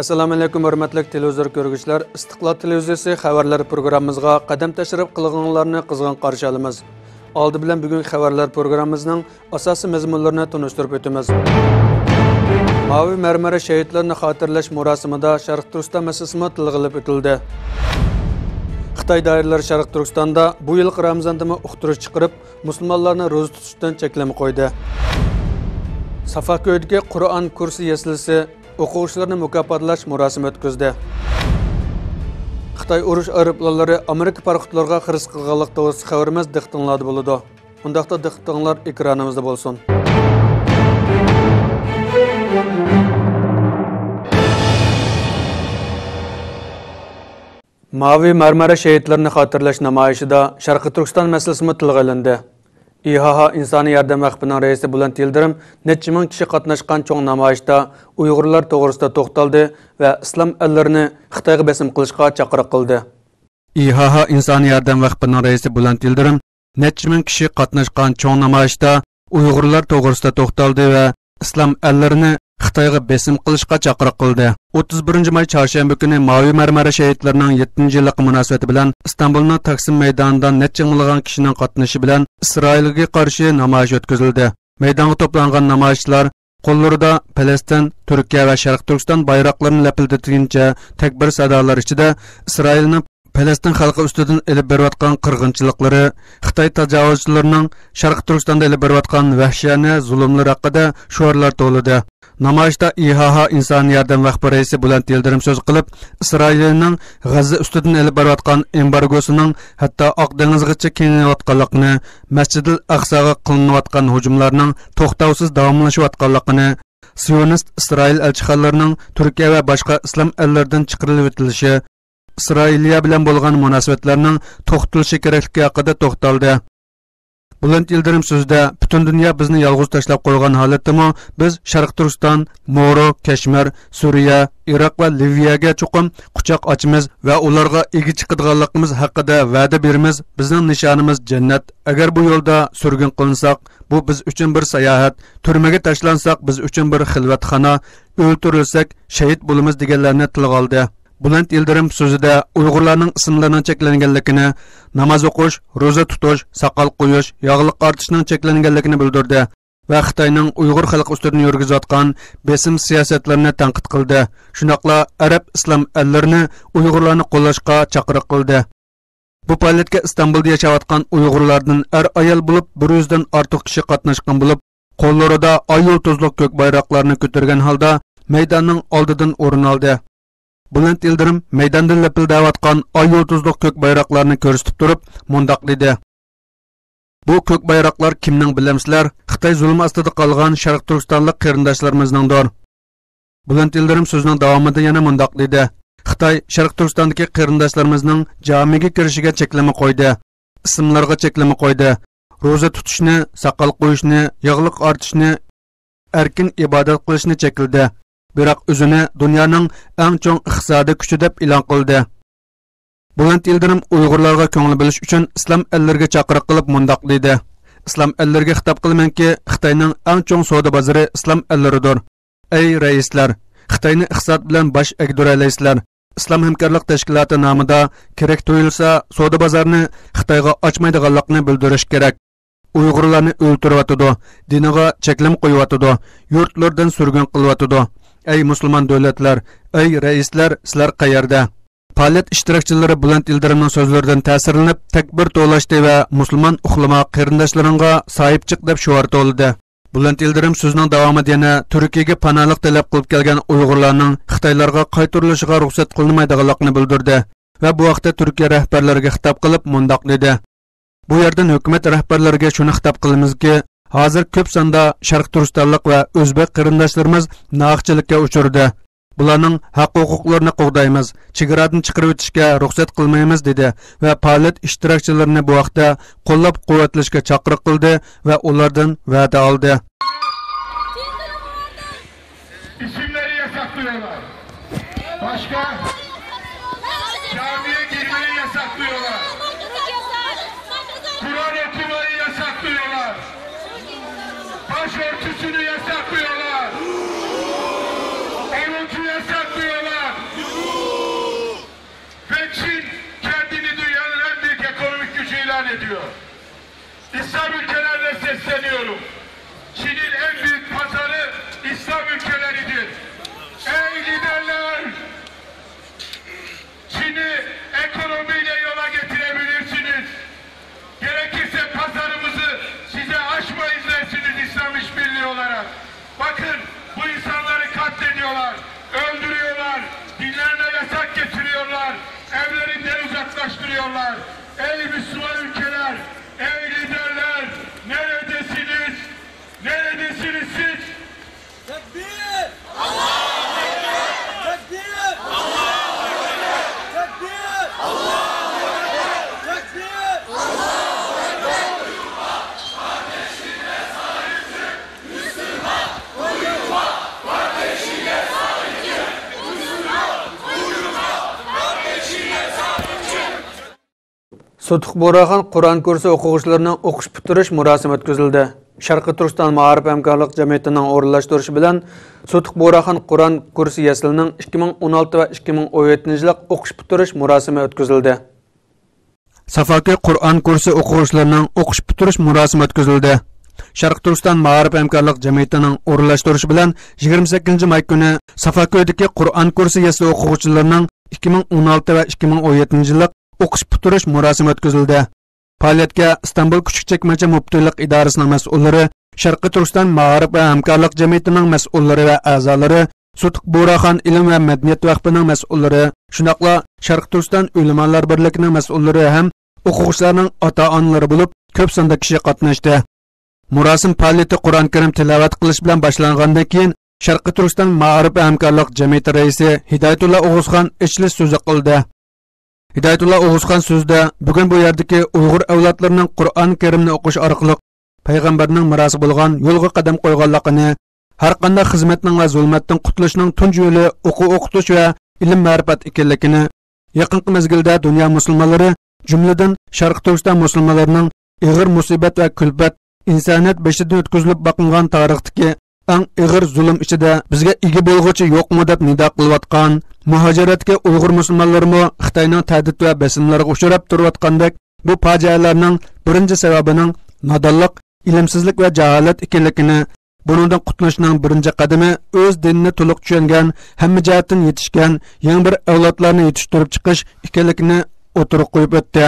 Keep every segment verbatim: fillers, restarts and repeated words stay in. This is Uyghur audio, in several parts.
ئەسسالامۇئەلەيكۇم، ھۆرمەتلىك تېلېۋىزور كۆرگۈچىلەر! ئىستىقلال تېلېۋىزىيىسى خەۋەرلەر پروگراممىمىزغا قەدەم تەشرىپ قىلغىنىڭلارنى قىزغىن قارشى ئالىمىز. ئالدى بىلەن بۈگۈنكى خەۋەرلەر پروگراممىمىزنىڭ ئاساسىي مەزمۇنلىرىنى تونۇشتۇرۇپ ئۆتىمىز. ماۋۇ مەرمەر شېھىتلىرىنى خاتىرىلەش مۇراسىمىدا شەرقىي تۈركىستان مەسىلىسىمۇ تىلغا ئېلىپ ئۆتۈلدى. خىتاي دائىرىلىرى شەرقىي تۈركىستاندا بۇ يىلقى رامىزاندىمۇ ئۇقتۇرۇش چىقىرىپ، مۇسۇلمانلارنى روزا تۇتۇشتىن چەكلىمە قويدى. سافاكۆيدىكى قۇرئان كۇرسى يەسلىسى ئوقۇغۇچىلىرىنى مۇكاپاتلاش مۇراسىمى ئۆتكۈزدى. خىتاي ئۇرۇش ئايروپىلانلىرى ئامېرىكا پاراخوتلىرىغا خىرىس قىلغانلىقى توغرىسىدىكى خەۋىرىمىز دىققىتىڭلاردا بولىدۇ. ئۇنداقتا دىققىتىڭلار ئېكرانىمىزدا بولسۇن. ماۋۇ مەرمەر شېھىتلىرىنى خاتىرىلەش نامايىشىدا شەرقىي تۈركىستان مەسىلىسىمۇ تىلغا ئېلىندى. ئىھائا ئىنسانىي ياردەم ۋەقپىنىڭ رەئىسى بۇلەنت يىلدىرىم نەچچە مىڭ كىشى قاتناشقان چوڭ نامايىشتا ئۇيغۇرلار توغرىسىدا توختالدى ۋە ئىسلام ئەللىرىنى خىتايغا بېسىم قىلىشقا چاقىرىق قىلدى. ئىھائا ئىنسانىي ياردەم ۋەقپىنىڭ رەئىسى بۇلەنت يىلدىرىم نەچچە مىڭ كىشى قاتناشقان چوڭ نامايىشتا ئۇيغۇرلار توغرىسىدا توختالدى ۋە ئىسلام ئەللىرىنى خىتايغا بېسىم قىلىشقا چاقىرىق قىلدى. ئوتتۇز بىرىنچى ماي چارشەنبە كۈنى ماۋۇ مەرمەر شېھىتلىرىنىڭ يەتتىنچى يىللىقى مۇناسىۋىتى بىلەن ئىستانبۇلنىڭ تەقسىم مەيدانىدا نەچچە مىڭلىغان كىشىنىڭ قاتنىشىشى بىلەن ئىسرائىلگە قارشى نامايىش ئۆتكۈزۈلدى. مەيدانغا توپلانغان نامايىشچىلار قوللىرىدا پەلەستىن، تۈركىيە ۋە شەرقىي تۈركىستان بايراقلىرىنى لەپىلدىتىشىچە تەكبىر سادالار ئىچىدە ئىسرائىلنىڭ پەلەستىن خەلقى ئۈستىدىن ئېلىپ بېرىۋاتقان قىرغىنچىلىقلىرى، خىتاي تاجاۋۇزچىلىرىنىڭ شەرقىي تۈركىستاندا ئېلىپ بېرىۋاتقان ۋەھشىيانە زۇلۇملىرى ھەققىدە شوئارلار توۋلىدى. نامايىشتا ئىھائا ئىنسانىي ياردەم ۋەقپى رەئىسى بۇلەنت يىلدىرىم سۆز قىلىپ، ئىسرائىلنىڭ غەززە ئۈستىدىن ئېلىپ بېرىۋاتقان ئېمبارگوسىنىڭ ھەتتا ئاق دېڭىزغىچە كېڭىيىۋاتقانلىقىنى، مەسجىدىل ئەقساغا قىلىنىۋاتقان ھۇجۇملارنىڭ توختاۋسىز داۋاملىشىۋاتقانلىقىنى، سىيونىست ئىسرائىل ئەلچىخانىلىرىنىڭ تۈركىيە ۋە باشقا ئىسلام ئەللىرىدىن چىقىرىلىۋېتىلىشى، ئىسرائىلىيە بىلەن بولغان مۇناسىۋەتلەرنىڭ توختىتىلىشى كېرەكلىكى ھەققىدە توختالدى. بۇلەنت يىلدىرىم سۆزىدە، پۈتۈن دۇنيا بىزنى يالغۇز تاشلاپ قويغان ھالەتتىمۇ، بىز شەرقىي تۈركىستان، مورو، كەشمىر، سۈرىيە، ئىراق ۋە لىۋىيەگە چوقۇم قۇچاق ئاچىمىز ۋە ئۇلارغا ئىگە چىقىدىغانلىقىمىز ھەققىدە ۋەدە بېرىمىز. بىزنىڭ نىشانىمىز جەننەت. ئەگەر بۇ يولدا سۈرگۈن قىلىنساق، بۇ بىز ئۈچۈن بىر ساياھەت، تۈرمىگە تاشلانساق، بىز ئۈچۈن بىر خىلۋەتخانا، ئۆلتۈرۈلسەك، شېھىت بولىمىز، دېگەنلەرنى تىلغا ئالدى. بۇلەنت يىلدىرىم سۆزىدە ئۇيغۇرلارنىڭ ئىسىملىرىنىڭ چەكلەنگەنلىكىنى، ناماز ئوقۇش، روزا تۇتۇش، ساقال قويۇش، ياغلىق ئارتىشنىڭ چەكلەنگەنلىكىنى بىلدۈردى ۋە خىتاينىڭ ئۇيغۇر خەلقى ئۈستىدىن يۈرگۈزۈۋاتقان بېسىم سىياسەتلىرىنى تەنقىد قىلدى. شۇنداقلا ئەرەب ئىسلام ئەللىرىنى ئۇيغۇرلارنى قوللاشقا چاقىرىق قىلدى. بۇ پائالىيەتكە ئىستانبۇلدا ياشاۋاتقان ئۇيغۇرلاردىن ئەر-ئايال بولۇپ بىر يۈزدىن ئارتۇق كىشى قاتناشقان بولۇپ، قوللىرىدا ئاي يۇلتۇزلۇق كۆك بايراقلارنى كۆتۈرگەن ھالدا مەيداننىڭ ئالدىدىن ئورۇن ئالدى. بۇلەنت يىلدىرىم مەيداندا لىپىلدەۋاتقان ئاي يۇلتۇزلۇق كۆك بايراقلارنى كۆرسىتىپ تۇرۇپ مۇنداق دېدى: بۇ كۆك بايراقلار كىمنىڭ بىلەمسىلەر؟ خىتاي زۇلۇم ئاستىدا قالغان شەرقىي تۈركىستانلىق قېرىنداشلىرىمىزنىڭدۇر. بۇلەنت يىلدىرىم سۆزىنىڭ داۋامىدا يەنە مۇنداق دېدى: خىتاي شەرقىي تۈركىستاندىكى قېرىنداشلىرىمىزنىڭ جامىگە كىرىشىگە چەكلىمە قويدى. ئىسىملارغا چەكلىمە قويدى. روزا تۇتۇشنى، ساقال قويۇشنى، ياغلىق ئارتىشنى، ئەركىن ئىبادەت قىلىشنى چەكلىدى. بىراق ئۆزىنى دۇنيانىڭ ئەڭ چوڭ ئىقتىسادىي كۈچى دەپ ئېلان قىلدى. بۇلەنت يىلدىرىم ئۇيغۇرلارغا كۆڭۈل بۆلۈش ئۈچۈن ئىسلام ئەللىرىگە چاقىرىق قىلىپ مۇنداق دېدى: ئىسلام ئەللىرىگە خىتاب قىلىمەنكى، خىتاينىڭ ئەڭ چوڭ سودا بازىرى ئىسلام ئەللىرىدۇر. ئەي رەئىسلەر، خىتاينى ئىقتىساد بىلەن باش ئەگدۈرەلەيسىلەر. ئىسلام ھەمكارلىق تەشكىلاتى نامىدا كېرەك تۇيۇلسا سودا بازارنى خىتايغا ئاچمايدىغانلىقىنى بىلدۈرۈش كېرەك. ئۇيغۇرلارنى ئۆلتۈرۈۋاتىدۇ، دىنىغا چەكلىمە قويۇۋاتىدۇ، يۇرتلىرىدىن سۈرگۈن قىلىۋاتىدۇ. ئەي مۇسۇلمان دۆلەتلەر، ئەي رەئىسلەر، سىلەر قەيەردە؟ پائالىيەت ئىشتىراكچىلىرى بۇلەنت يىلدىرىمنىڭ سۆزلىرىدىن تەسىرلىنىپ، تەكبىر توۋلاشتى ۋە مۇسۇلمان ئۇخلىما، قېرىنداشلىرىڭغا ساھىب چىق دەپ شوئار توۋلىدى. بۇلەنت يىلدىرىم سۆزىنىڭ داۋامىدا يەنە تۈركىيەگە پاناھلىق تەلەپ قىلىپ كەلگەن ئۇيغۇرلارنىڭ خىتايلارغا قايتۇرۇلۇشىغا رۇخسەت قىلىنمايدىغانلىقىنى بىلدۈردى ۋە بۇ ھەقتە تۈركىيە رەھبەرلىرىگە خىتاب قىلىپ مۇنداق دېدى: بۇ يەردىن ھۆكۈمەت رەھبەرلىرىگە شۇنى خىتاب قىلىمىزكى، ھازىر كۆپ ساندا شەرقىي تۈركىستانلىق ۋە ئۆزبېك قېرىنداشلىرىمىز ناھەقچىلىككە ئۇچرىدى. بۇلارنىڭ ھەق-ھوقۇقلىرىنى قوغدايمىز، چېگرادىن چىقىرىۋېتىشكە رۇخسەت قىلمايمىز، دېدى ۋە پائالىيەت ئىشتىراكچىلىرىنى بۇ ھەقتە قوللاپ-قۇۋۋەتلەشكە چاقىرىق قىلدى ۋە ئۇلاردىن ۋەدە ئالدى. İsimleri yasaklıyorlar. Başka? Camiye girmeyi yasaklıyorlar. Kur'an okumayı yasaklıyorlar. Başörtüsünü yasaklıyorlar. Orucu yasaklıyorlar. İslam ülkelerine sesleniyorum. Çin'in en büyük pazarı İslam ülkeleridir. Ey liderler! Çin'i ekonomiyle yola getirebilirsiniz. Gerekirse pazarımızı size açmayız dersiniz İslam İşbirliği olarak. Bakın, bu insanları katlediyorlar, öldürüyorlar, dinlerine yasak getiriyorlar, evlerinden uzaklaştırıyorlar. Ey Müslüman ülkeler, ey liderler, neredesiniz? Neredesiniz siz? Tekbir! Allahu Ekber! Tekbir! Allahu Ekber! Tekbir! Allahu Ekber! Tekbir! Allahu Ekber! Sotiq بۇغراخان قۇرئان كۇرسى ئوقۇغۇچىلىرىنىڭ ئوقۇش پۈتتۈرۈش مۇراسىمى ئۆتكۈزۈلدى. شەرقىي تۈركىستان مائارىپ ھەمكارلىق جەمئىيىتىنىڭ ئورۇنلاشتۇرۇشى بىلەن سوتۇق بۇغراخان قۇرئان كۇرسى يەسلىنىڭ ئىككى مىڭ ئون ئالتە ۋە ئىككى مىڭ ئون يەتتىنچى يىللىق ئوقۇش پۈتتۈرۈش مۇراسىمى ئۆتكۈزۈلدى. سافاكى قۇرئان كۇرسى ئوقۇغۇچىلىرىنىڭ ئوقۇش پۈتتۈرۈش مۇراسىمى ئۆتكۈزۈلدى. شەرقىي تۈركىستان مائارىپ ھەمكارلىق جەمئىيىتىنىڭ ئورۇنلاشتۇرۇشى بىلەن يىگىرمە سەككىزىنچى ماي كۈنى سافاكۆدىكى قۇرئان كۇرسى يەسلى ئوقۇغۇچىلىرىنىڭ ئىككى مىڭ ئون ئالتە ۋە ئىككى مىڭ ئون يەتتىنچى يىللىق ئوقۇش پۈتتۈرۈش مۇراسىمى ئۆتكۈزۈلدى. پائالىيەتكە ئىستانبۇل كۈچۈك چەكمەچە مۇپتىلىق ئىدارىسىنىڭ مەسئۇللىرى، شەرقىي تۈركىستان مائارىپ ۋە ھەمكارلىق جەمئىيىتىنىڭ مەسئۇللىرى ۋە ئەزالىرى، سوتۇق بۇغراخان ئىلىم ۋە مەدەنىيەت ۋەقپىنىڭ مەسئۇللىرى، شۇنداقلا شەرقىي تۈركىستان ئۆلىمالار بىرلىكىنىڭ مەسئۇللىرى ھەم ئوقۇغۇچىلارنىڭ ئاتا-ئانىلىرى بولۇپ، كۆپ ساندا كىشى قاتناشتى. مۇراسىم پائالىيىتى قۇرئان كەرىم تىلاۋەت قىلىش بىلەن باشلانغاندىن كېيىن، شەرقىي تۈركىستان مائارىپ ھەمكارلىق جەمئىيىتى رەئىسى ھىدايەتۇللا ئوغۇزخان ئېچىلىش سۆزى قىلدى. ھىدايەتۇللا ئوغۇزخان سۆزىدە، بۈگۈن بۇ يەردىكى ئۇيغۇر ئەۋلادلىرىنىڭ قۇرئان كەرىمنى ئوقۇش ئارقىلىق پەيغەمبەرنىڭ مىراسى بولغان يولغا قەدەم قويغانلىقىنى، ھەرقانداق خىزمەتنىڭ ۋە زۇلمەتتىن قۇتۇلۇشنىڭ تۇنجى يولى ئوقۇ ئوقۇتۇش ۋە ئىلىم مەرىپەت ئىكەنلىكىنى، يېقىنقى مەزگىلدە دۇنيا مۇسۇلمانلىرى، جۈملىدىن شەرقىي تۈركىستان مۇسۇلمانلىرىنىڭ ئېغىر مۇسىبەت ۋە كۈلپەت ئىنسانىيەت بېشىدىن ئۆتكۈزۈلۈپ باقمىغان تارىختىكى ئەڭ ئېغىر زۇلۇم ئىچىدە بىزگە ئىگە بولغۇچى يوقمۇ دەپ نىدا قىلىۋاتقان مۇھاجىرەتتىكى ئۇيغۇر مۇسۇلمانلىرىمۇ خىتاينىڭ تەھدىت ۋە بېسىملىرىغا ئۇچراپ تۇرۇۋاتقاندەك، بۇ پاجىئەلەرنىڭ بىرىنچى سەۋەبىنىڭ نادانلىق، ئىلىمسىزلىك ۋە جاھالەت ئىكەنلىكىنى، بۇنىڭدىن قۇتۇلۇشنىڭ بىرىنچى قەدىمى ئۆز دىنىنى تولۇق چۈشەنگەن، ھەممە جەھەتتىن يېتىشكەن يېڭى بىر ئەۋلادلارنى يېتىشتۈرۈپ چىقىش ئىكەنلىكىنى ئوتتۇرىغا قويۇپ ئۆتتى.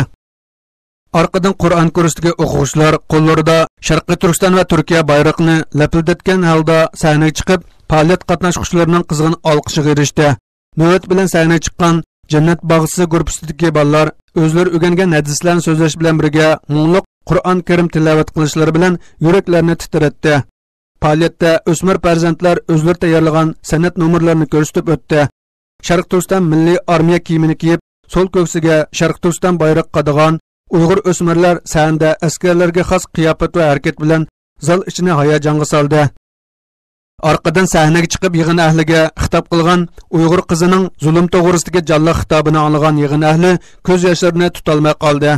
ئارقىدىن قۇرئان كۇرسىدىكى ئوقۇغۇچىلار قوللىرىدا شەرقىي تۈركىستان ۋە تۈركىيە بايرىقىنى لەپىلدەتكەن ھالدا سەھنىگە چىقىپ، پائالىيەت قاتناشقۇچىلىرىنىڭ قىزغىن ئالقىشىغا ئېرىشتى. نۆۋەت بىلەن سەھنىگە چىققان جەننەت باغچىسى گۇرۇپپىسىدىكى بالىلار ئۆزلىرى ئۆگەنگەن ھەدىسلەرنى سۆزلەش بىلەن بىرگە مۇڭلۇق قۇرئان كەرىم تىلاۋەت قىلىشلىرى بىلەن يۈرەكلەرنى تىترەتتى. پائالىيەتتە ئۆسمۈر پەرزەنتلەر ئۆزلىرى تەييارلىغان سەنئەت نومۇرلىرىنى كۆرسىتىپ ئۆتتى. شەرقىي تۈركىستان مىللىي ئارمىيە كىيىمىنى كىيىپ، سول كۆكسىگە شەرقىي تۈركىستان بايرىقى قادىغان ئۇيغۇر ئۆسمۈرلەر سەھنىدە ئەسكەرلەرگە خاس قىياپەت ۋە ھەرىكەت بىلەن زال ئىچىنى ھاياجانغا سالدى. ئارقىدىن سەھنىگە چىقىپ يىغىن ئەھلىگە خىتاب قىلغان ئۇيغۇر قىزىنىڭ زۇلۇم توغرىسىدىكى جانلىق خىتابىنى ئاڭلىغان يىغىن ئەھلى كۆز ياشلىرىنى تۇتالماي قالدى.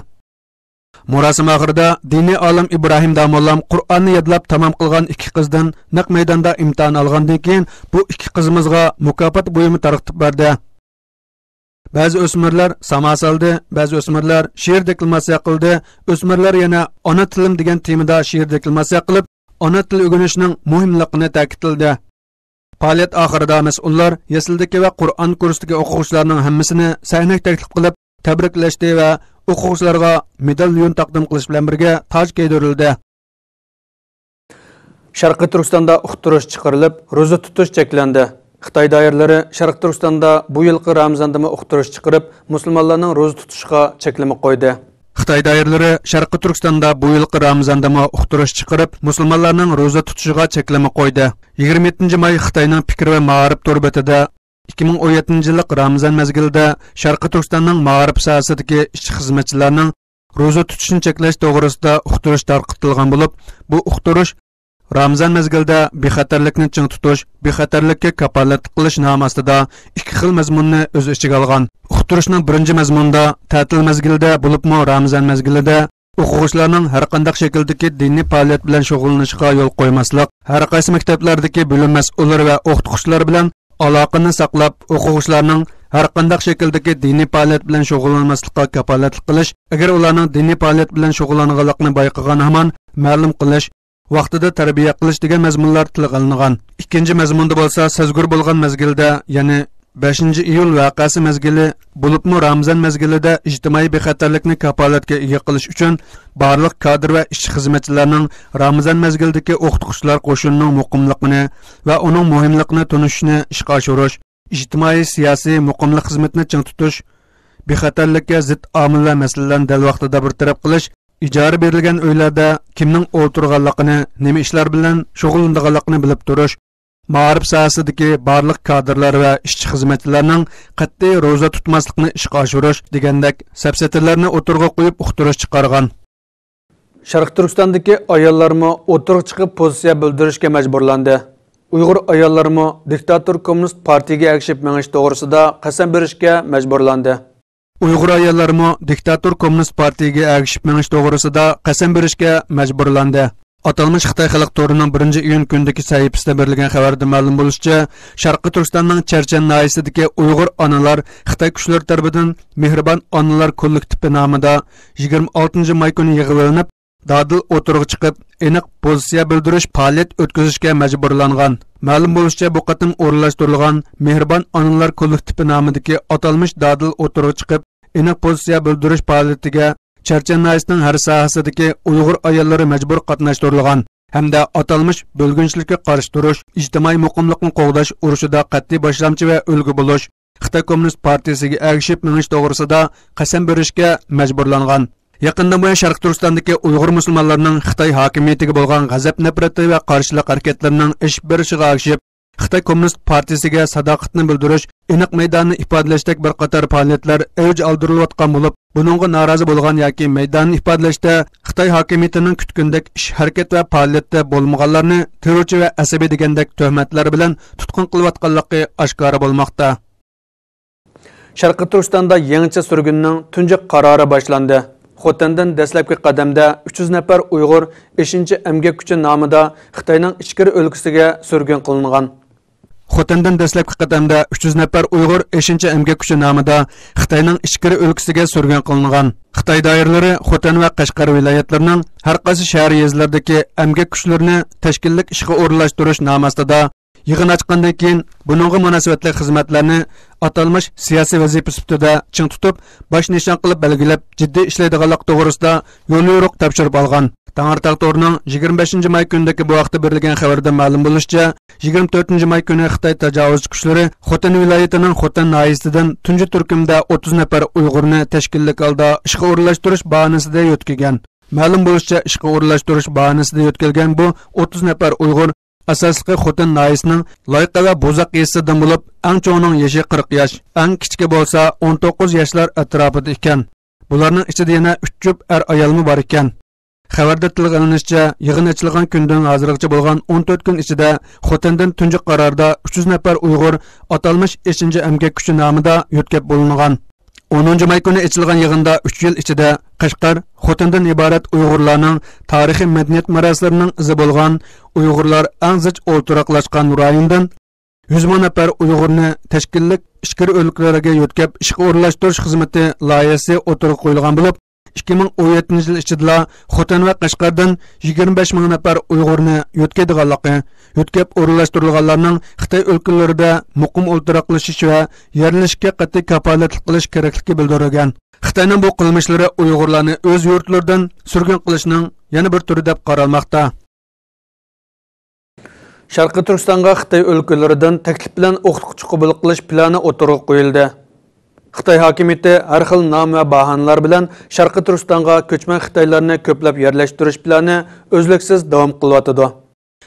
مۇراسىم ئاخىرىدا دىنىي ئالىم ئىبراھىم داموللام قۇرئاننى يادلاپ تامام قىلغان ئىككى قىزدىن نەق مەيداندا ئىمتىھان ئالغاندىن كېيىن، بۇ ئىككى قىزىمىزغا مۇكاپات بۇيۇمى تارقىتىپ بەردى. بەزى ئۆسمۈرلەر ساما سالدى، بەزى ئۆسمۈرلەر شېئىر دېكلاماتسىيە قىلدى، ئۆسمۈرلەر يەنە ئانا تىلىم دېگەن تېمىدا شېئىر دېكلاماتسىيە قىلىپ، ئانا تىل ئۆگىنىشنىڭ مۇھىملىقىنى تەكىتلىدى. پائالىيەت ئاخىرىدا مەسئۇللار يەسلىدىكى ۋە قۇرئان كۇرسىدىكى ئوقۇغۇچىلارنىڭ ھەممىسىنى سەھنىگە تەكلىپ قىلىپ تەبرىكلەشتى ۋە ئوقۇغۇچىلارغا مېدال يۇيۇن تەقدىم قىلىش بىلەن بىرگە تاج كىيدۈرۈلدى. شەرقىي تۈركىستاندا ئۇقتۇرۇش چىقىرىلىپ، روزا تۇتۇش چەكلەندى. خىتاي دائىرىلىرى شەرقىي تۈركىستاندا بۇ يىلقى رامىزاندىمۇ ئۇقتۇرۇش چىقىرىپ، مۇسۇلمانلارنىڭ روزا تۇتۇشىغا چەكلىمە قويدى. خىتاي دائىرىلىرى شەرقىي تۈركىستاندا بۇ يىلقى رامىزاندىمۇ ئۇقتۇرۇش چىقىرىپ، مۇسۇلمانلارنىڭ روزا تۇتۇشىغا چەكلىمە قويدى. يىگىرمە يەتتىنچى ماي خىتاينىڭ پىكىر ۋە مائارىپ تور بېتىدە ئىككى مىڭ ئون يەتتىنچى يىللىق رامىزان مەزگىلىدە شەرقىي تۈركىستاننىڭ مائارىپ ساھەسىدىكى ئىشچى-خىزمەتچىلەرنىڭ روزا تۇتۇشنى چەكلەش توغرىسىدا ئۇقتۇرۇش تارقىتىلغان بولۇپ، بۇ ئۇقتۇرۇش رامىزان مەزگىلىدە بىخەتەرلىكنى چىڭ تۇتۇش، بىخەتەرلىككە كاپالەتلىك قىلىش نامى ئاستىدا ئىككى خىل مەزمۇننى ئۆز ئىچىگە ئالغان. ئۇقتۇرۇشنىڭ بىرىنچى مەزمۇنىدا تەتىل مەزگىلىدە، بولۇپمۇ رامىزان مەزگىلىدە ئوقۇغۇچىلارنىڭ ھەرقانداق شەكىلدىكى دىنىي پائالىيەت بىلەن شۇغۇللىنىشىغا يول قويماسلىق، ھەرقايسى مەكتەپلەردىكى بۆلۈم مەسئۇللىرى ۋە ئوقۇتقۇچىلار بىلەن ئالاقىنى ساقلاپ، ئوقۇغۇچىلارنىڭ ھەرقانداق شەكىلدىكى دىنىي پائالىيەت بىلەن شۇغۇللانماسلىققا كاپالەتلىك قىلىش، ئەگەر ئۇلارنىڭ دىنىي پائالىيەت بىلەن شۇغۇللانغانلىقىنى بايقىغان ھامان مەلۇم قىلىش، ۋاقتىدا تەربىيە قىلىش دېگەن مەزمۇنلار تىلغا ئېلىنغان. ئىككىنچى مەزمۇندا بولسا سەزگۈر بولغان مەزگىلدە، يەنى بەشىنچى ئىيۇل ۋەقەسى مەزگىلى، بولۇپمۇ رامىزان مەزگىلىدە ئىجتىمائىي بىخەتەرلىكنى كاپالەتكە ئىگە قىلىش ئۈچۈن بارلىق كادىر ۋە ئىشچى خىزمەتچىلەرنىڭ رامىزان مەزگىلىدىكى ئوقۇتقۇچىلار قوشۇنىنىڭ مۇقىملىقىنى ۋە ئۇنىڭ مۇھىملىقىنى تونۇشۇشىنى ئىشقا ئاشۇرۇش، ئىجتىمائىي سىياسىي مۇقىملىق خىزمىتىنى چىڭ تۇتۇش، بىخەتەرلىككە زىت ئامىل ۋە مەسىلىلەرنى دەل ۋاقتىدا بىر تەرەپ قىلىش، ئىجارە بېرىلگەن ئۆيلەردە كىمنىڭ ئولتۇرغانلىقىنى، نېمە ئىشلار بىلەن شۇغۇللىنىدىغانلىقىنى بىلىپ تۇرۇش، مائارىپ ساھەسىدىكى بارلىق كادىرلار ۋە ئىشچى خىزمەتچىلەرنىڭ قەتئىي روزا تۇتماسلىقىنى ئىشقا ئاشۇرۇش دېگەندەك سەپسەتىلەرنى ئوتتۇرىغا قويۇپ ئۇقتۇرۇش چىقارغان. شەرقىي تۈركىستاندىكى ئاياللارمۇ ئوتتۇرىغا چىقىپ پوزىتسىيە بىلدۈرۈشكە مەجبۇرلاندى. ئۇيغۇر ئاياللىرىمۇ دىكتاتور كوممۇنىست پارتىيىگە ئەگىشىپ مېڭىش توغرىسىدا قەسەم بېرىشكە مەجبۇرلاندى. ئۇيغۇر ئاياللىرىمۇ دىكتاتور كوممۇنىست پارتىيىگە ئەگىشىپ مېڭىش توغرىسىدا قەسەم بېرىشكە مەجبۇرلاندى. ئاتالمىش خىتاي خەلق تورىنىڭ بىرىنچى ئىيۇن كۈنىدىكى سەھىپىسىدە بېرىلگەن خەۋەردە مەلۇم بولۇشىچە، شەرقىي تۈركىستاننىڭ چەرچەن ناھىيەسىدىكى ئۇيغۇر ئانىلار خىتاي كۈچلىرى تەرىپىدىن مېھرىبان ئانىلار كوللېكتىپى نامىدا يىگىرمە ئالتىنچى ماي كۈنى يىغىۋېلىنىپ، دادىل ئوتتۇرىغا چىقىپ، ئېنىق پوزىتسىيە بىلدۈرۈش پائالىيەت ئۆتكۈزۈشكە مەجبۇرلانغان. مەلۇم بولۇشىچە، بۇ قېتىم ئورۇنلاشتۇرۇلغان مېھرىبان ئانىلار كوللېكتىپى نامىدىكى ئاتالمىش دادىل ئوتتۇرىغا چىقىپ، ئېنىق پوزىتسىيە بىلدۈرۈش پائالىيىتىگە چەرچەن ناھىيەسىنىڭ ھەر ساھەسىدىكى ئۇيغۇر ئاياللىرى مەجبۇر قاتناشتۇرۇلغان ھەمدە ئاتالمىش بۆلگۈنچىلىككە قارشى تۇرۇش، ئىجتىمائىي مۇقىملىقنى قوغداش ئۇرۇشىدا قەتئىي باشلامچى ۋە ئۈلگە بولۇش، خىتاي كوممۇنىست پارتىيىسىگە ئەگىشىپ مېڭىش توغرىسىدا قەسەم بېرىشكە مەجبۇرلانغان. يېقىندىن بۇيان شەرقىي تۈركىستاندىكى ئۇيغۇر مۇسۇلمانلىرىنىڭ خىتاي ھاكىمىيىتىگە بولغان غەزەپ نەپرىتى ۋە قارشىلىق ھەرىكەتلىرىنىڭ ئېشىپ بېرىشىغا ئەگىشىپ، خىتاي كوممۇنىست پارتىيىسىگە ساداقىتىنى بىلدۈرۈش، ئېنىق مەيداننى ئىپادىلەشتەك بىر قاتار پائالىيەتلەر ئەۋج ئالدۇرۇلۇۋاتقان بولۇپ، بۇنىڭغا نارازى بولغان ياكى مەيداننى ئىپادىلەشتە خىتاي ھاكىمىيىتىنىڭ كۈتكىنىدەك ئىش ھەرىكەت ۋە پائالىيەتتە بولمىغانلارنى تېررورچى ۋە ئەسەبىي دېگەندەك تۆھمەتلەر بىلەن تۇتقۇن قىلىۋاتقانلىقى ئاشكارا بولماقتا. شەرقىي تۈركىستاندا يېڭىچە سۈرگۈننىڭ تۇنجى قارارى باشلاندى. خوتەندىن دەسلەپكى قەدەمدە ئۈچ يۈز نەپەر ئۇيغۇر ئېشىنچا ئەمگەك كۈچى نامىدا خىتاينىڭ ئىچكىرى ئۆلكىسىگە سۈرگۈن قىلىنغان. خوتەندىن دەسلەپكى قەدەمدە ئۈچ يۈز نەپەر ئۇيغۇر ئېشىنچا ئەمگەك كۈچى نامىدا خىتاينىڭ ئىچكىرى ئۆلكىسىگە سۈرگۈن قىلىنغان. خىتاي دائىرىلىرى خوتەن ۋە قەشقەر ۋىلايەتلىرىنىڭ ھەر قايسى شەھەر يېزىلىرىدىكى ئەمگەك كۈچلىرىنى تەشكىللىك ئىشقا ئورۇنلاشتۇرۇش نامى ئاستىدا يىغىن ئاچقاندىن كېيىن، بۇنىڭغا مۇناسىۋەتلىك خىزمەتلەرنى ئاتالمىش سىياسىي ۋەزىپە سۈپىتىدە چىڭ تۇتۇپ، باش نىشان قىلىپ بەلگىلەپ، جىددىي ئىشلەيدىغانلىقى توغرىسىدا يوليورۇق تاپشۇرۇپ ئالغان. تەڭرىتاغ تورىنىڭ يىگىرمە بەشىنچى ماي كۈنىدىكى بۇ ھەقتە بېرىلگەن خەۋىرىدە مەلۇم بولۇشىچە، يىگىرمە تۆتىنچى ماي كۈنى خىتاي تاجاۋۇزچى كۈچلىرى خوتەن ۋىلايىتىنىڭ خوتەن ناھىيەسىدىن تۇنجى تۈركۈمدە ئوتتۇز نەپەر ئۇيغۇرنى تەشكىللىك ھالدا ئىشقا ئورۇنلاشتۇرۇش باھانىسىدە يۆتكىگەن. مەلۇم بولۇشىچە، ئىشقا ئورۇنلاشتۇرۇش باھانىسىدە يۆتكەلگەن بۇ ئوتتۇز نەپەر ئۇيغۇر ئاساسلىقى خوتەن ناھىيەسىنىڭ لايقا ۋە بوزاق يېزىسىدىن بولۇپ، ئەڭ چوڭىنىڭ يېشى قىرىق ياش، ئەڭ كىچىكى بولسا ئون توققۇز ياشلار ئەتراپىدا ئىكەن. بۇلارنىڭ ئىچىدە يەنە ئۈچ جۈپ ئەر ئايالمۇ بار ئىكەن. خەۋەردە تىلغا ئېلىنىشىچە، يىغىن ئېچىلغان كۈندىن ھازىرغىچە بولغان ئون تۆت كۈن ئىچىدە خوتەندىن تۇنجى قاراردا ئۈچ يۈز نەپەر ئۇيغۇر ئاتالمىش ئېشىنچا ئەمگەك كۈچى نامىدا يۆتكەپ بولۇنغان. ئونىنچى ماي كۈنى ئېچىلغان يىغىندا ئۈچ يىل ئىچىدە قەشقەر، خوتەندىن ئىبارەت ئۇيغۇرلارنىڭ تارىخىي مەدەنىيەت مىراسلىرىنىڭ ئىزى بولغان ئۇيغۇرلار ئەڭ زىچ ئولتۇراقلاشقان رايوندىن يۈز مىڭ نەپەر ئۇيغۇرنى تەشكىللىك ئىچكىرى ئۆلكىلەرگە يۆتكەپ ئىشقا ئورۇنلاشتۇرۇش خىزمىتى لايىھەسى ئوتتۇرىغا قويۇلغان بولۇپ، ئىككى مىڭ ئون يەتتىنچى يىل ئىچىدىلا خوتەن ۋە قەشقەردىن يىگىرمە بەش مىڭ نەپەر ئۇيغۇرنى يۆتكەيدىغانلىقى، يۆتكەپ ئورۇنلاشتۇرۇلغانلارنىڭ خىتاي ئۆلكىلىرىدە مۇقىم ئولتۇراقلىشىش ۋە يەرلىشىشكە قەتئىي كاپالەتلىك قىلىش كېرەكلىكى بىلدۈرۈلگەن. خىتاينىڭ بۇ قىلمىشلىرى ئۇيغۇرلارنى ئۆز يۇرتلىرىدىن سۈرگۈن قىلىشنىڭ يەنە بىر تۈرى دەپ قارالماقتا. شەرقىي تۈركىستانغا خىتاي ئۆلكىلىرىدىن تەكلىپ بىلەن ئوقۇتقۇچى قوبۇل قىلىش پىلانى ئوتتۇرىغا قويۇلدى. خىتاي ھاكىمىيىتى ھەر خىل نام ۋە باھانىلەر بىلەن شەرقىي تۈركىستانغا كۆچمەن خىتايلارنى كۆپلەپ يەرلەشتۈرۈش پىلانى ئۈزلۈكسىز داۋام قىلىۋاتىدۇ.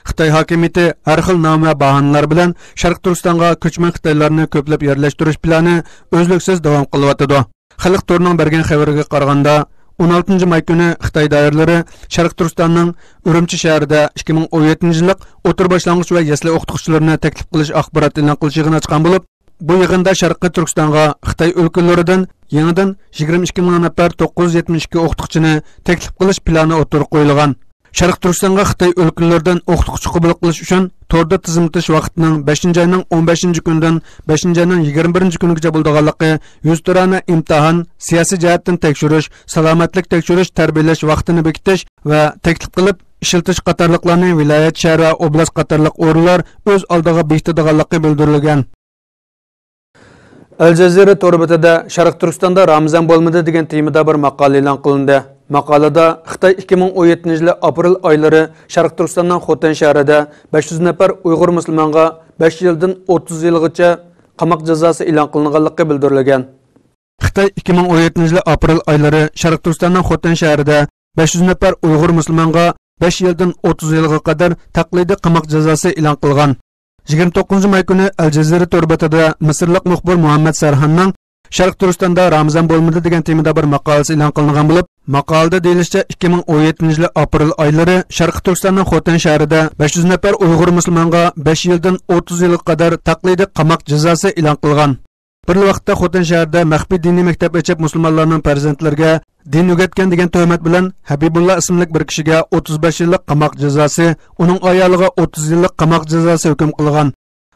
خىتاي ھاكىمىيىتى ھەر خىل نام ۋە باھانىلەر بىلەن شەرقىي تۈركىستانغا كۆچمەن خىتايلارنى كۆپلەپ يەرلەشتۈرۈش پىلانى ئۈزلۈكسىز داۋام قىلىۋاتىدۇ. خەلق تورىنىڭ بەرگەن خەۋىرىگە قارىغاندا، ئون ئالتىنچى ماي كۈنى خىتاي دائىرىلىرى شەرقىي تۈركىستاننىڭ ئۈرۈمچى شەھىرىدە ئىككى مىڭ ئون يەتتىنچى يىللىق ئوتتۇرا باشلانغۇچ ۋە يەسلى ئوقۇتقۇچىلىرىنى تەكلىپ قىلىش ئاخبارات ئېلان قىلىش يىغىنى ئاچقان بولۇپ، بۇ يىغىندا شەرقىي تۈركىستانغا خىتاي ئۆلكىلىرىدىن يېڭىدىن يىگىرمە ئىككى مىڭ نەپەر توققۇز يۈز يەتمىش ئىككى ئوقۇتقۇچىنى تەكلىپ قىلىش پىلانى ئوتتۇرىغا قويۇلغان. شەرقىي تۈركىستانغا خىتاي ئۆلكىلىرىدىن ئوقۇتقۇچى قوبۇل قىلىش ئۈچۈن توردا تىزىملىتىش ۋاقتىنىڭ بەشىنچى ئاينىڭ ئون بەشىنچى كۈنىدىن بەشىنچى ئاينىڭ يىگىرمە بىرىنچى كۈنىگىچە بولىدىغانلىقى، يۈزتۇرانە ئىمتىھان، سىياسىي جەھەتتىن تەكشۈرۈش، سالامەتلىك تەكشۈرۈش، تەربىيەلەش ۋاقتىنى بېكىتىش ۋە تەكلىپ قىلىپ ئىشلىتىش قاتارلىقلارنى ۋىلايەت، شەھەر ۋە ئوبلاست قاتارلىق ئورۇنلار ئۆز ئالدىغا بېكىتىدىغانلىقى بىلدۈرۈلگەن. ئەل جەزىرە تور بېتىدە شەرقىي تۈركىستاندا رامىزان بولمىدى دېگەن تېمىدا بىر ماقالە ئېلان قىلىندى. ماقالىدە خىتاي ئىككى مىڭ ئون يەتتىنچى يىلى ئاپرېل ئايلىرى شەرقىي تۈركىستاننىڭ خوتەن شەھىرىدە بەش يۈز نەپەر ئۇيغۇر مۇسۇلمانغا بەش يىلدىن ئوتتۇز يىلغىچە قاماق جازاسى ئېلان قىلىنغانلىقى بىلدۈرۈلگەن. خىتاي ئىككى مىڭ ئون يەتتىنچى يىلى ئاپرېل ئايلىرى شەرقىي تۈركىستاننىڭ خوتەن شەھىرىدە بەش يۈز نەپەر ئۇيغۇر مۇسۇلمانغا بەش يىلدىن ئوتتۇز يىلغا قەدەر تەقلىدىي قاماق جازاسى ئېلان قىلغان. يىگىرمە توققۇزىنچى ماي كۈنى ئەل جەزىرە تور بېتىدە مىسىرلىق مۇخبىر مۇھەممەد سەرھاننىڭ شەرقىي تۈركىستاندا رامىزان بولمىدى دېگەن تېمىدا بىر ماقالىسى ئېلان قىلىنغان بولۇپ، ماقالىدە دېيىلىشىچە، ئىككى مىڭ ئون يەتتىنچى يىلى ئاپرېل ئايلىرى شەرقىي تۈركىستاننىڭ خوتەن شەھىرىدە بەش يۈز نەپەر ئۇيغۇر مۇسۇلمانغا بەش يىلدىن ئوتتۇز يىلغا قەدەر تەقلىدىي قاماق جازاسى ئېلان قىلغان. بىرلا ۋاقىتتا خوتەن شەھىرىدە مەخپىي دىنىي مەكتەپ ئېچىپ، مۇسۇلمانلارنىڭ پەرزەنتلىرىگە دىن ئۆگەتكەن دېگەن تۆھمەت بىلەن ھەبىبۇللا ئىسىملىك بىر كىشىگە ئوتتۇز بەش يىللىق قاماق جازاسى، ئۇنىڭ ئايالىغا ئوتتۇز يىللىق قاماق جازاسى ھۆكۈم قىلغان.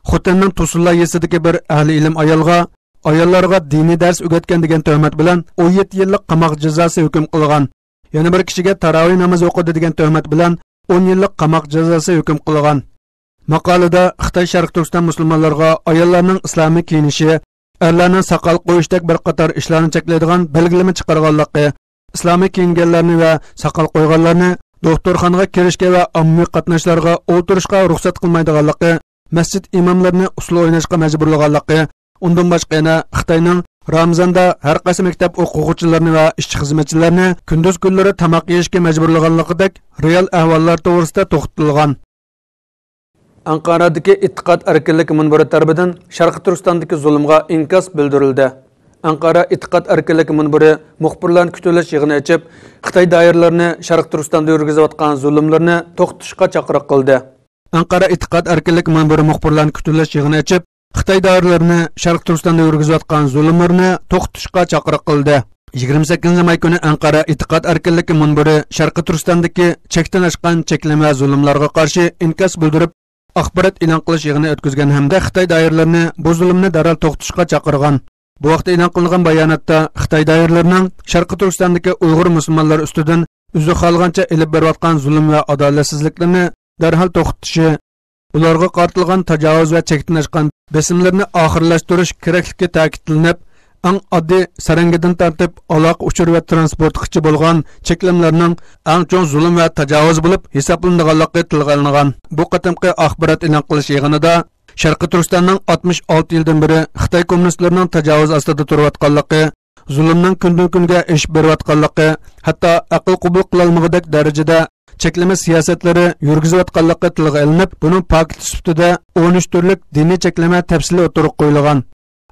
خوتەننىڭ توسۇنلا يېزىسىدىكى بىر ئەھلى ئىلىم ئايالغا، ئاياللارغا دىنىي دەرس ئۆگەتكەن دېگەن تۆھمەت بىلەن ئون يەتتە يىللىق قاماق جازاسى ھۆكۈم قىلغان. يەنە بىر كىشىگە تاراۋىھ نامىزى ئوقۇدى دېگەن تۆھمەت بىلەن ئون يىللىق قاماق جازاسى ھۆكۈم قىلغان. ماقالىدە خىتاي شەرقىي تۈركىستان مۇسۇلمانلىرىغا ئاياللارنىڭ ئىسلامىي كىيىنىشى، ئەرلەرنىڭ ساقال قويۇشتەك بىر قاتار ئىشلارنى چەكلەيدىغان بەلگىلىمە چىقارغانلىقى، ئىسلامىي كىيىنگەنلەرنى ۋە ساقال قويغانلارنى دوختۇرخانىغا كىرىشكە ۋە ئاممىۋى قاتناشلارغا ئولتۇرۇشقا رۇخسەت قىلمايدىغانلىقى، مەسچىت ئىماملىرىنى ئۇسسۇل ئويناشقا مەجبۇرلىغانلىقى، ئۇندىن باشقا يەنە خىتاينىڭ رامىزاندا ھەر قايسى مەكتەپ ئوقۇغۇچىلىرىنى ۋە ئىشچى خىزمەتچىلەرنى كۈندۈز كۈنلىرى تاماق يېيىشكە مەجبۇرلىغانلىقىدەك رېئال ئەھۋاللار توغرىسىدا توختىلىدىغان. ئەنقارادىكى ئېتىقاد ئەركىنلىكى مۇنبىرى تەرىپىدىن شەرقىي تۈركىستاندىكى زۇلۇمغا ئىنكاس بىلدۈرۈلدى. ئەنقارا ئېتىقاد ئەركىنلىكى مۇنبىرى مۇخبىرلارنى كۈتۈۋېلىش يىغىنى ئېچىپ، خىتاي دائىرىلىرىنى شەرقىي تۈركىستاندا يۈرگۈزۈۋاتقان زۇلۇملىرىنى توختىتىشقا چاقىرىق قىلدى. ئەنقارا ئېتىقاد ئەركىنلىكى مۇنبىرى مۇخبىرلارنى كۈتۈۋېلىش يىغىنى ئېچىپ، خىتاي دائىرىلىرىنى شەرقىي تۈركىستاندا يۈرگۈزۈۋاتقان زۇلۇملىرىنى توختىتىشقا چاقىرىق قىلدى. يىگىرمە سەككىزىنچى ماي كۈنى ئەنقارا ئېتىقاد ئەركىنلىكى مۇنبىرى شەرقىي تۈركىستاندىكى چەكتىن ئاشقان چەكلىمە ۋە زۇلۇملارغا قارشى ئىنكاس بىلدۈرۈپ، ئاخبارات ئېلان قىلىش يىغىنى ئۆتكۈزگەن ھەمدە خىتاي دائىرىلىرىنى بۇ زۇلۇمنى دەرھال توختىتىشقا چاقىرغان. بۇ ھەقتە ئېلان قىلىنغان باياناتتا خىتاي دائىرىلىرىنىڭ شەرقىي تۈركىستاندىكى ئۇيغۇر مۇسۇلمانلىرى ئۈستىدىن ئۆزى خالىغانچە ئېلىپ بېرىۋاتقان زۇلۇم ۋە ئادالەتسىزلىكلىرىنى دەرھال توختىتىشى، ئۇلارغا قارىتىلغان تاجاۋۇز ۋە چەكتىن ئاشقان بېسىملىرىنى ئاخىرلاشتۇرۇش كېرەكلىكى تەكىتلىنىپ، ئەڭ ئاددىي سەرەڭگىدىن تارتىپ ئالاقە ئۇچۇرى ۋە تىرانسپورتقىچە بولغان چەكلىمىلەرنىڭ ئەڭ چوڭ زۇلۇم ۋە تاجاۋۇز بولۇپ ھېسابلىنىدىغانلىقى تىلغا ئېلىنغان. بۇ قېتىمقى ئاخبارات ئېلان قىلىش يىغىنىدا شەرقىي تۈركىستاننىڭ ئاتمىش ئالتە يىلدىن بېرى خىتاي كوممۇنىستلىرىنىڭ تاجاۋۇز ئاستىدا تۇرۇۋاتقانلىقى، زۇلۇمنىڭ كۈندىن-كۈنگە ئېشىپ بېرىۋاتقانلىقى، ھەتتا ئەقىل قوبۇل قىلالمىغۇدەك دەرىجىدە چەكلىمە سىياسەتلىرى يۈرگۈزۈۋاتقانلىقى تىلغا ئېلىنىپ، بۇنىڭ پاكىتى سۈپىتىدە ئون ئۈچ تۈرلۈك دىنىي چەكلىمە تەپسىلىي ئوتتۇرىغا قويۇلغان.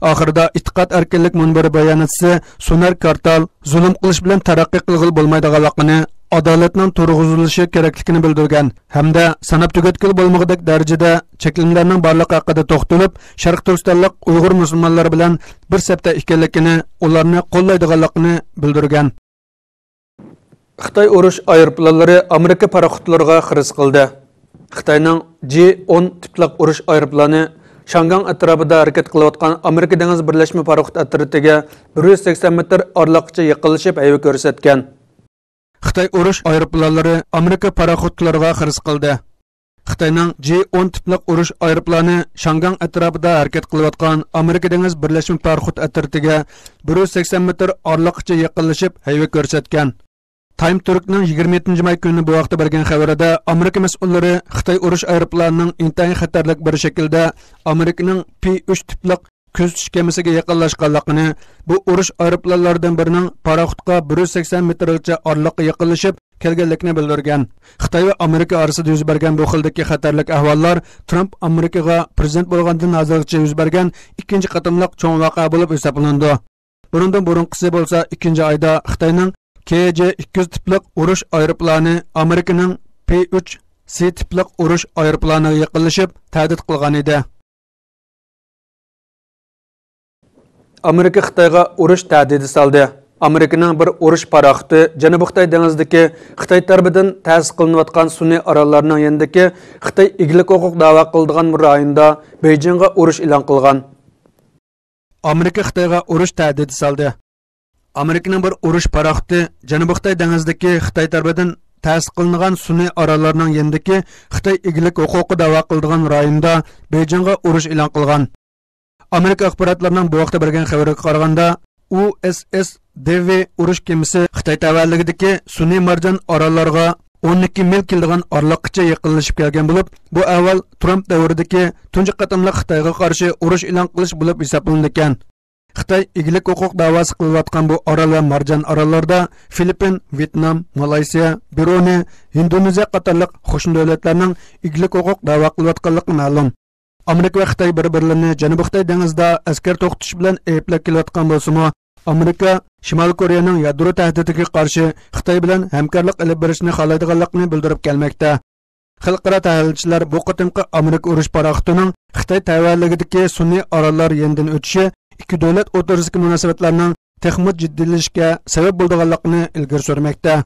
ئاخىرىدا ئېتىقاد ئەركىنلىك مۇنبىرى باياناتچىسى سۇنار كارتال زۇلۇم قىلىش بىلەن تەرەققىي قىلغىلى بولمايدىغانلىقىنى، ئادالەتنىڭ تۇرغۇزۇلۇشى كېرەكلىكىنى بىلدۈرگەن ھەمدە ساناپ تۈگەتكىلى بولمىغۇدەك دەرىجىدە چەكلىمىلەرنىڭ بارلىقى ھەققىدە توختىلىپ، شەرقىي تۈركىستانلىق ئۇيغۇر مۇسۇلمانلىرى بىلەن بىر سەپتە ئىكەنلىكىنى، ئۇلارنى قوللايدىغانلىقىنى بىلدۈرگەن. خىتاي ئۇرۇش ئايروپىلانلىرى ئامېرىكا پاراخوتلىرىغا خىرىس قىلدى. خىتاينىڭ جى ئون تىپلىق ئۇرۇش ئايروپىلانى شاڭگاڭ ئەتراپىدا ھەرىكەت قىلىۋاتقان ئامېرىكا دېڭىز بىرلەشمە پاراخوت ئەترىتىگە بىر يۈز سەكسەن مېتىر ئارىلىققىچە يېقىنلىشىپ ھەيۋە كۆرسەتكەن. خىتاي ئۇرۇش ئايروپىلانلىرى ئامېرىكا پاراخوتلىرىغا خىرىس قىلدى. خىتاينىڭ جى ئون تىپلىق ئۇرۇش ئايروپىلانى شاڭگاڭ ئەتراپىدا ھەرىكەت قىلىۋاتقان ئامېرىكا دېڭىز بىرلەشمە پاراخوت ئەترىتىگە بىر يۈز سەكسەن مېتىر ئارىلىققىچە يېقىنلىشىپ ھەيۋە كۆرسەتكەن. تايم تۈركنىڭ يىگىرمە يەتتىنچى ماي كۈنى بۇ ھەقتە بەرگەن خەۋىرىدە، ئامېرىكا مەسئۇللىرى خىتاي ئۇرۇش ئايروپىلانىنىڭ ئىنتايىن خەتەرلىك بىر شەكىلدە ئامېرىكىنىڭ پى ئۈچ تىپلىق كۆزىتىش كېمىسىگە يېقىنلاشقانلىقىنى، بۇ ئۇرۇش ئايروپىلانلىرىدىن بىرىنىڭ پاراخوتقا بىر يۈز سەكسەن مېتىرغىچە ئارىلىققا يېقىنلىشىپ كەلگەنلىكىنى بىلدۈرگەن. خىتاي ۋە ئامېرىكا ئارىسىدا يۈز بەرگەن بۇ خىلدىكى خەتەرلىك ئەھۋاللار ترامپ ئامېرىكىغا پىرېزىدېنت بولغاندىن ھازىرغىچە يۈز بەرگەن ئىككىنچى قېتىملىق چوڭ ۋەقە بولۇپ ھېسابلىنىدۇ. بۇنىڭدىن بۇرۇنقىسى بولسا ئىككىنچى ئايدا خىتاينىڭ كې جې ئىككى يۈز تىپلىق ئۇرۇش ئايروپىلانى ئامېرىكىنىڭ پى ئۈچ سى تىپلىق ئۇرۇش ئايروپىلانىغا يېقىنلىشىپ تەھدىت قىلغان ئىدى. ئامېرىكا خىتايغا ئۇرۇش تەھدىتى سالدى. ئامېرىكىنىڭ بىر ئۇرۇش پاراخوتى جەنۇبىي خىتاي دېڭىزىدىكى خىتاي تەرىپىدىن تەسىس قىلىنىۋاتقان سۇنئىي ئاراللارنىڭ يېنىدىكى خىتاي ئىگىلىك ھوقۇق دەۋا قىلىدىغان رايوندا بېيجىڭغا ئۇرۇش ئېلان قىلغان. ئامېرىكا خىتايغا ئۇرۇش تەھدىتى سالدى. ئامېرىكىنىڭ بىر ئۇرۇش پاراخوتى جەنۇبىي خىتاي دېڭىزىدىكى خىتاي تەرىپىدىن تەسىس قىلىنغان سۇنئىي ئاراللارنىڭ يېنىدىكى خىتاي ئىگىلىك ھوقۇقى دەۋا قىلىدىغان رايوندا بېيجىڭغا ئۇرۇش ئېلان قىلغان. ئامېرىكا ئاخباراتلىرىنىڭ بۇ ھەقتە بەرگەن خەۋىرىگە قارىغاندا، ئۇ ئېس ئېس دېۋى ئۇرۇش كېمىسى خىتاي تەۋەلىكىدىكى سۇنئىي مارجان ئاراللارغا ئون ئىككى مىل كېلىدىغان ئارىلىققىچە يېقىنلىشىپ كەلگەن بولۇپ، بۇ ئەھۋال ترامپ دەۋرىدىكى تۇنجى قېتىملىق خىتايغا قارشى ئۇرۇش ئېلان قىلىش بولۇپ ھېسابلىنىدىكەن. خىتاي ئىگىلىك ھوقۇق دەۋاسى قىلىۋاتقان بۇ ئارال ۋە مارجان ئاراللاردا فىلىپپىن، ۋيېتنام، مالايسىيا، برۇنېي، ھىندونېزىيە قاتارلىق قوشنا دۆلەتلەرنىڭ ئىگىلىك ھوقۇق دەۋا قىلىۋاتقانلىقى مەلۇم. ئامېرىكا ۋە خىتاي بىر-بىرلىرىنى جەنۇبىي خىتاي دېڭىزىدا ئەسكەر توختىتىش بىلەن ئەيىبلەپ كېلىۋاتقان بولسىمۇ، ئامېرىكا شىمالىي كورېيەنىڭ يادرو تەھدىتىگە قارشى خىتاي بىلەن ھەمكارلىق ئېلىپ بېرىشنى خالايدىغانلىقىنى بىلدۈرۈپ كەلمەكتە. خەلقئارا تەھلىلچىلەر بۇ قېتىمقى ئامېرىكا ئۇرۇش پاراخوتىنىڭ خىتاي تەۋەلىكىدىكى سۇنئىي ئاراللار يېنىدىن ئۆتۈشى ئىككى دۆلەت ئوتتۇرىسىدىكى مۇناسىۋەتلەرنىڭ تېخىمۇ جىددىيلىشىشىگە سەۋەب بولىدىغانلىقىنى ئىلگىرى سۈرمەكتە.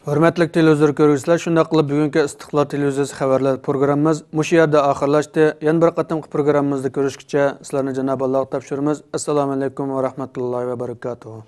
ھۆرمەتلىك تېلېۋىزور كۆرگۈچىلەر، شۇنداق قىلىپ بۈگۈنكى ئىستىقلال تېلېۋىزىيىسى خەۋەرلەر پروگراممىمىز مۇشۇ يەردە ئاخىرلاشتى. يەنە بىر قېتىمقى پروگراممىمىزدا كۆرۈشكىچە سىلەرنى جانابى ئاللاغا تاپشۇرىمىز. ئەسسالامۇ ئەلەيكۇم ۋە رەھمەتۇللاھى ۋە بەرىكاتۇھۇ.